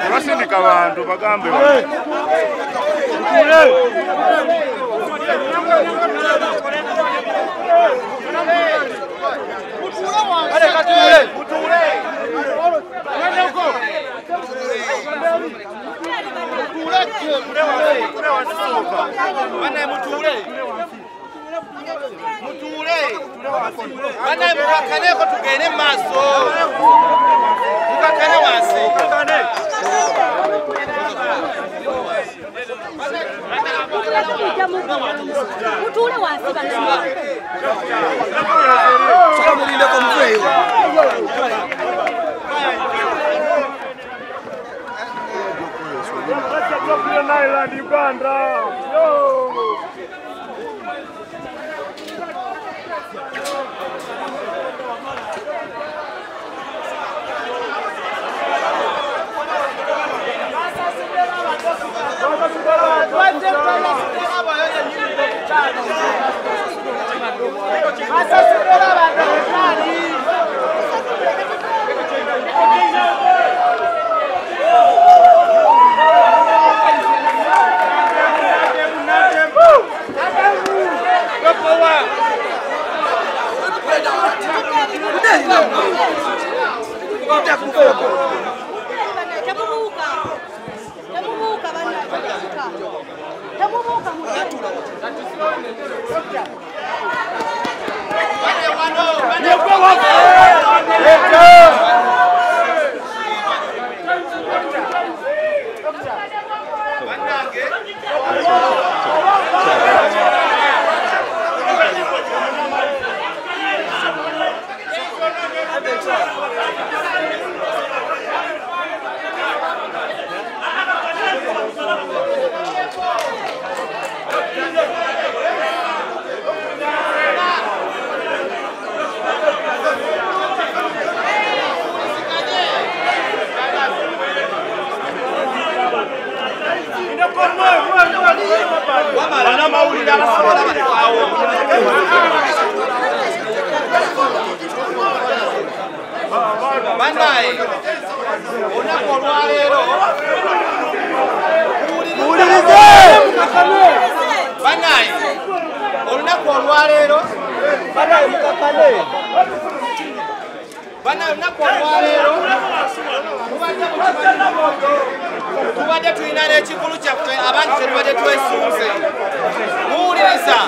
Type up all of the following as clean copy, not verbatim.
Tebasindika bantu bagambe Bana mukakaneko tugende maaso. Mukakane wansi. Mutule wansi bana. Tukamulindeko muveeyo. Island, Uganda. Yo. Tubadde tulina n'ekikulu kyaffe abantu tetubadde twesunze. Muwuliriza.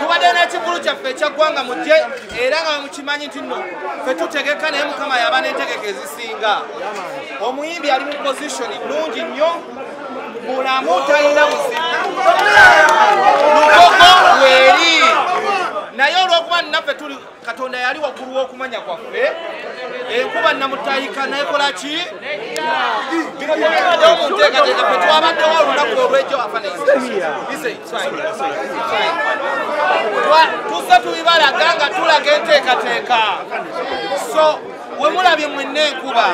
Tubadde n'ekikulu kyaffe ekyaggwanga mujje era nga mukimanyi nti nno ffe tutegeka naye Mukama yaba n'entegeka ezisinga. Omuyimbi ali mu position nnungi nnyo, mulamu talina buzibu. Lugogo weeri. Naye olw'okuba naffe tuli Katonda yali waggulu w'okumanya kwaffe, enkuba namutayika nekola ki? Bino byabaddewo mu nteekateeka ffe twabaddewo olunaku olw'ejjo tuzze tubibalaga nga tulaga enteekateeka. So we mulabye mwenna enkuba,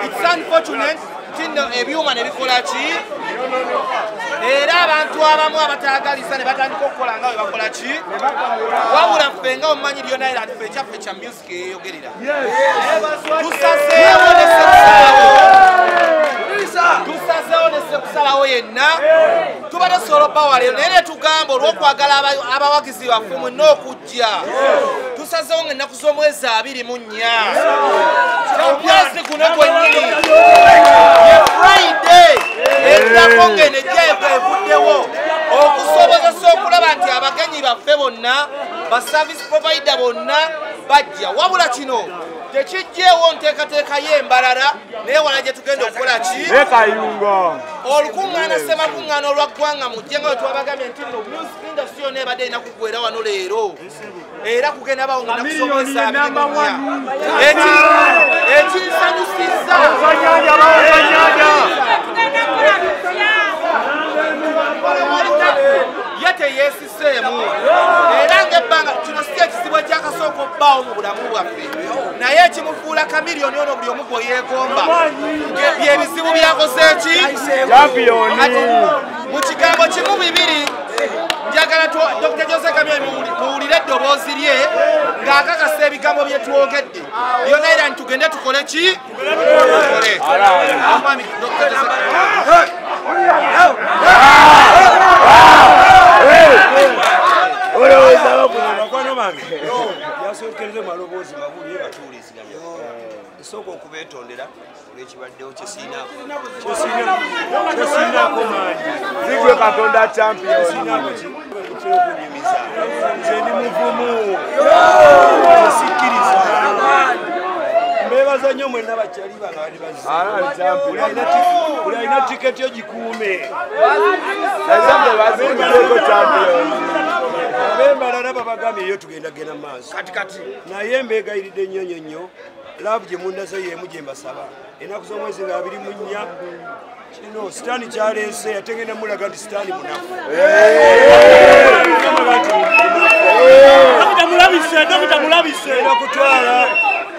it's unfortunate nti ebyuma ne bikola ki? Era abantu abamu abataagalisa ne batandika okukola nga bwe bakola ki? Wabula ffe nga omumanyi Leone Island ffe ekyaffe kya music eyeeyogerera. Tusazeewo ne ssekusalawo yenna. Tubadde tusobola obbawa leero naye ne tugamba olw'okwagala abawagizi baffe mwenna okujja. Tusazeewo ng'ennaku z'omwezi 24. Omwezi guno gwennyini ye Friday eddako ng'eno ejja evuddewo okusobozesa okulaba nti abagenyi baffe bonna ba service provider bonna bajja. Wabula kino tekijjeewo nteekateeka y'embalala naye wala gye tugenda okukola ki? Olukuŋŋaana ssemakuŋŋaana olwa ggwanga mujje nga bwe twabagambye nti nno music industry yonna ebadde erina kuggwera wano leero era kugenda bawo nga nnaku z'omwezi 24. Ekinsanyusizza ye teyeesiseemu era ng'ebbanga kino si ekizibu ekyakasooka obbaawo mu bulamu bwaffe naye ekimufuula Chameleone ono buli omu gwe yeegomba byebizibu byakoze ki? Mu kigambo kimu bibiri. Njagala Dr. Jose Chameleone muwulire eddoboozi lye ng'akakasa ebigambo bye twogedde. Leon tugende tukole ki? Tukole. Omwami Dr. Jose Chameleone. Bakwano bange yasokereze maloboozi mabuli batuuliziganya esooka okubeetondera olw'ekibaddewo kyesiinaako maanyi zigwe Katonda champion kyesiinaako mutera okunyumiza nze ndi muvumu sikkiriza mbeebaza nnyo mwenna bakyali bange abali bazze buli alina tiketi yo gikuume ab'embalala babagambye eyo tugenda genda maaso naye mbeegayiridde nnyo nnyo nnyo laavu gye mundaze y'emu gye mbasaba ennaku z'omwezi nga 24 kino sitaani kyaleese ate ngenda mulaga nti sitaani munafu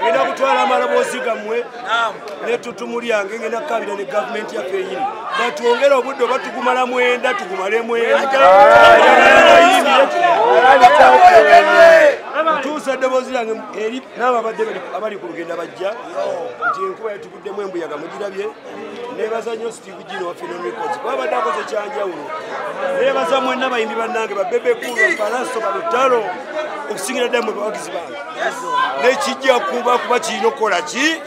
ngenda kutwala amaloboozi gammwe n'ettutumu lyange ngenda kukabira ne gavumenti yaffe enyini batwongere obudde oba tugumala mwenda tugumale mwenda ntuusa eddoboozi lyange eri n'ababadde abali ku lugenda bajja nti enkuba yatuguddemu embuyaga mugirabye. Neebaza nnyo Steve Gino wa Phenon Records kuba abadde akoze kyanjawulo. Neebaza mwenna abayimbi bannange ba Bebe Cool, Pallaso, Balutalo okusingira ddala mmwe bawagizi bange. N'ekijja kuba kirina okukola ki?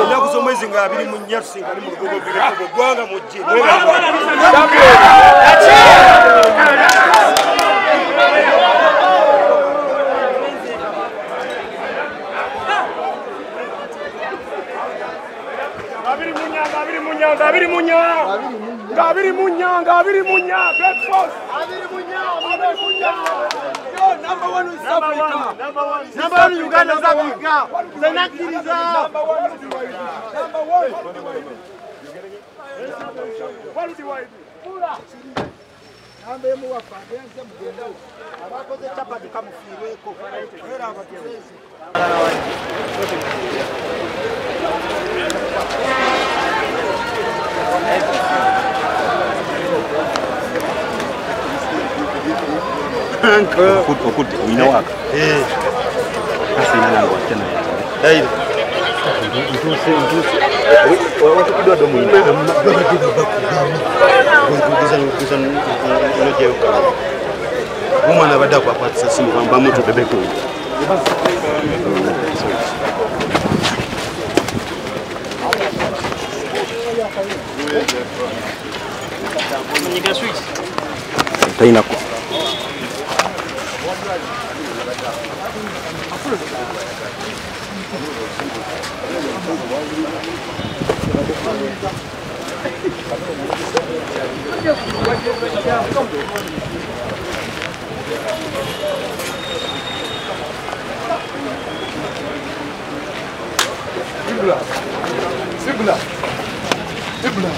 Ennaku z'omwezi nga 24 tusinkane mu Lugogo Lugogo ggwanga mujje. Abiri munya, breakfast. Abiri munya. Yo, number one in South Africa. Number one in Uganda, South Africa. Zenakiriza. Number one. Abakoze chapati kamufiireko. Era abateezi. Okutte olina waaka sirina nange watena watukiddwa dde omulina omwana abadde akwakwatisa simu bamutu bebeko. Tainako. Sibla. Sibla.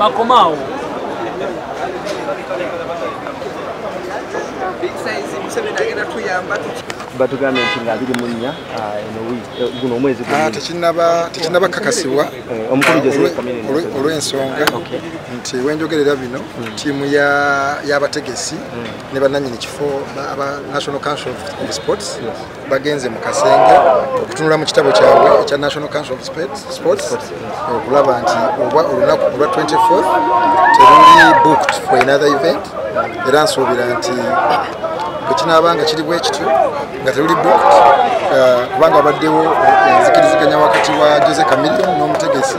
Bakomaawo. Batugambye nti nga 24 eno wiiki guno omwezi tekinnaba kakasibwa olw'ensonga nti wenjogerera bino ttiimu y'abategesi ne bannannyini kifo aba National Council of Sports bagenze mu kasenge okutunula mu kitabo kyabwe ekya National Council of Sports okulaba nti oba olunaku olwa 24th teruli booked for another event. Era nsuubira nti bwe kinaaba nga kiri bwe kityo nga teruli booked, kubanga wabaddewo enzikiriziganya wakati wa Jose Chameleone n'omutegesi,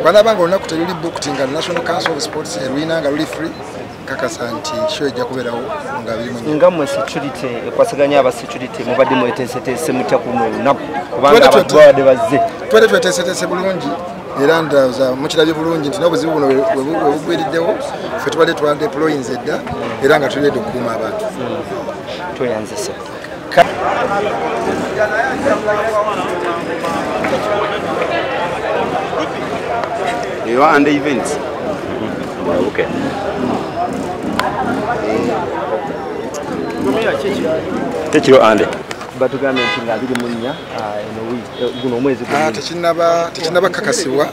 banaaba nga olunaku teruli booked nga National Council of Sports erulina nga luli free, kakasa nti show ejja kubeerawo nga 24. Nga mmwe security ekwasaganya aba security mubadde mweteeseteese mutya kuno olunaku kubanga abantu babadde bazze? Tubadde tweteeseteese bulungi era ndowooza mukirabye bulungi nti n'obuzibu buno we bugwiriddewo ffe tubadde twadeployinze dda era nga tuliredde okukuuma abantu. Tweyanzise. You are under events. Okay. Tekiro ande. Batugambye nti nga 24 eno wiiki guno omwezi tekinnaba kakasibwa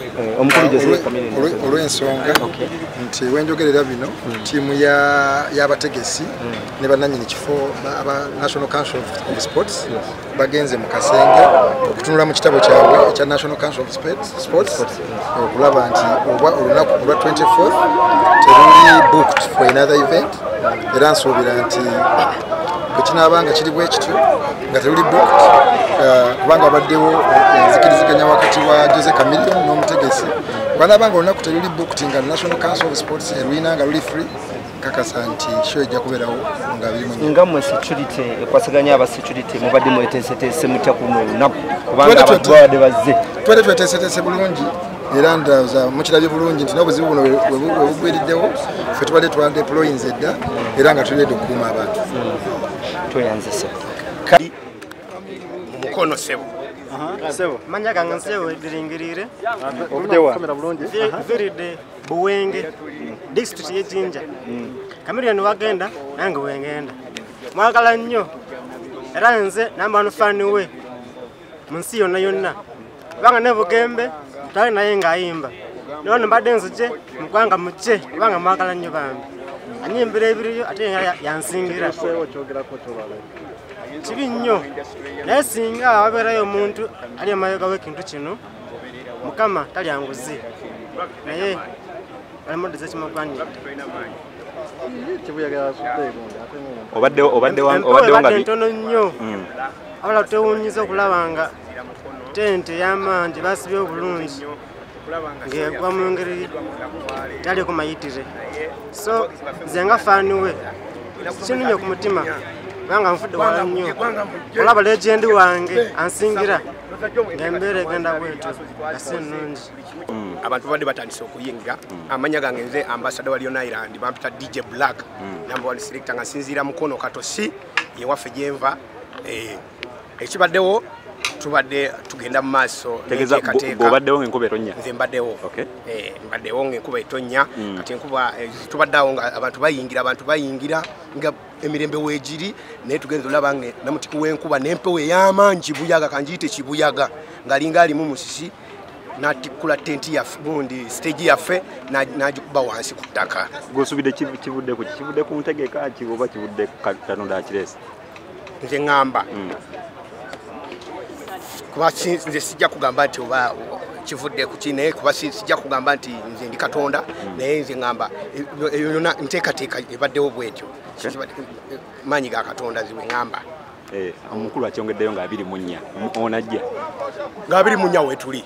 olw'ensonga nti wenjogerera bino ttiimu y'abategesi ne bannannyini kifo aba National Council of Sports bagenze mu kasenge okutunula mu kitabo kyabwe ekya National Council of Sports okulaba nti oba olunaku olwa 24th teruli booked for another event. Era nsuubira nti bwe kinaaba nga kiri bwe kityo nga teruli booked, kubanga wabaddewo enzikiriziganya wakati wa Jose Chameleone n'omutegesi, banaaba nga olunaku teruli booked nga National Council of Sports erulina nga luli free, kakasa nti show ejja kubeerawo nga 24. Nga mmwe security ekwasaganya aba security mubadde mweteeseteese mutya kuno olunaku kubanga abantu babadde bazze? Tubadde tweteeseteese bulungi era ndowooza mukirabye bulungi nti n'obuzibu buno we bugwiriddewo ffe tubadde twadeployinze dda era nga tuliredde okukuuma abantu. Tweyanzise. Mukono sebo. Manya gange nsewo diringirire viridde Buwenge district ye Jinja. Chameleone wagenda nange wengenda mwagala nnyo era nze namba nufani we mu nsi yonna yonna kubanga ne Bugembe twali naye ng'ayimba nono mbadde nzije mu ggwanga mujje kubanga mwagala nnyo bambi anyimbira ebiriyo ate nga yansingira kibi nnyo, naye singa wabeerayo omuntu ali emabega w'ekintu kino Mukama talya nguzi naye alimuddiza kimugwanidde. Obaddewo nga ntono nnyo abala twewuunyiza okulaba nga tente ey'amaanyi basibye obulungi ng'egwa mu ngeri taliko mayitire, so nze nga faani we kinumye ku mutima kubanga nfudde wala nnyo olaba legendi wange ansingira ng'embeera egenda bwetyo nga si nnungi. Abantu babadde batandise okuyingira. Amanya gange nze ambassador wa Leone Island bampita DJ Black number 1 selector nga nsinziira Mukono Katosi yewaffe gyenva. Ekibaddewo tubadde tugenda mu maaso n'enteekateeka. Obaddewo ng'enkuba etonnya? Nze mbaddewo. Mbaddewo ng'enkuba etonnya. Kati enkuba tubadde awo nga abantu bayingira nga emirembe weegiri, naye tugenze olaba nga namutiku w'enkuba n'empewo ey'amaanyi kibuyaga, kanjiyite kibuyaga, ng'alinga alimu musisi n'atikkula tenti yaffe gundi stage yaffe n'agikuba wansi ku ttaka. Gw'osuubidde kivudde ku ki? Kivudde ku ntegeka ki oba kivudde ku Katonda akireese? Nze ŋŋamba kuba nze sijja kugamba nti oba kivudde ku ki, naye kuba sijja kugamba nti nze ndi Katonda, naye nze ŋŋamba eyo yonna nteekateeka ebaddewo bwetyo maanyi ga Katonda nze bwe ŋŋamba. Omukulu akyongeddeyo nga 24 onajja nga 24 weetuli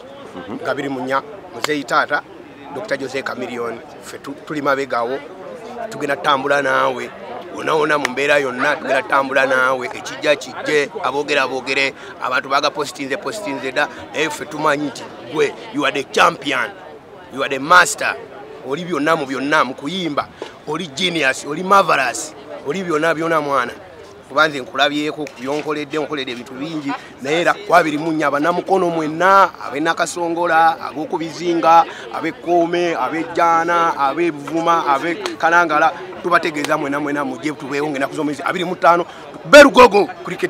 nga 24 muzeeyi taata Dr. Jose Chameleone ffe tuli mabegawo tugenda tutambula naawe wonna mu mbeera yonna tugenda tutambula naawe, ekijja kijje, aboogera aboogere, abantu baga positinze dda, naye ffe tumanyi nti gwe you are the champion, you are the master, oli byonna mu byonna mu kuyimba, oli genius, oli marvelous, oli byonna byonna mwana. Kuba nze nkulabyeko ku byonkoledde, nkoledde ebintu bingi, naye era ku 24 abannamukono mwenna ab'e Nakasongola, ab'okubizinga, ab'ekkoome, ab'ejjaana, ab'ebuvuma, ab'ekalangala, tubategeeza mwena mwena mujje tubeewo ng'ennaku z'omwezi 25 tukube Lugogo Cricket.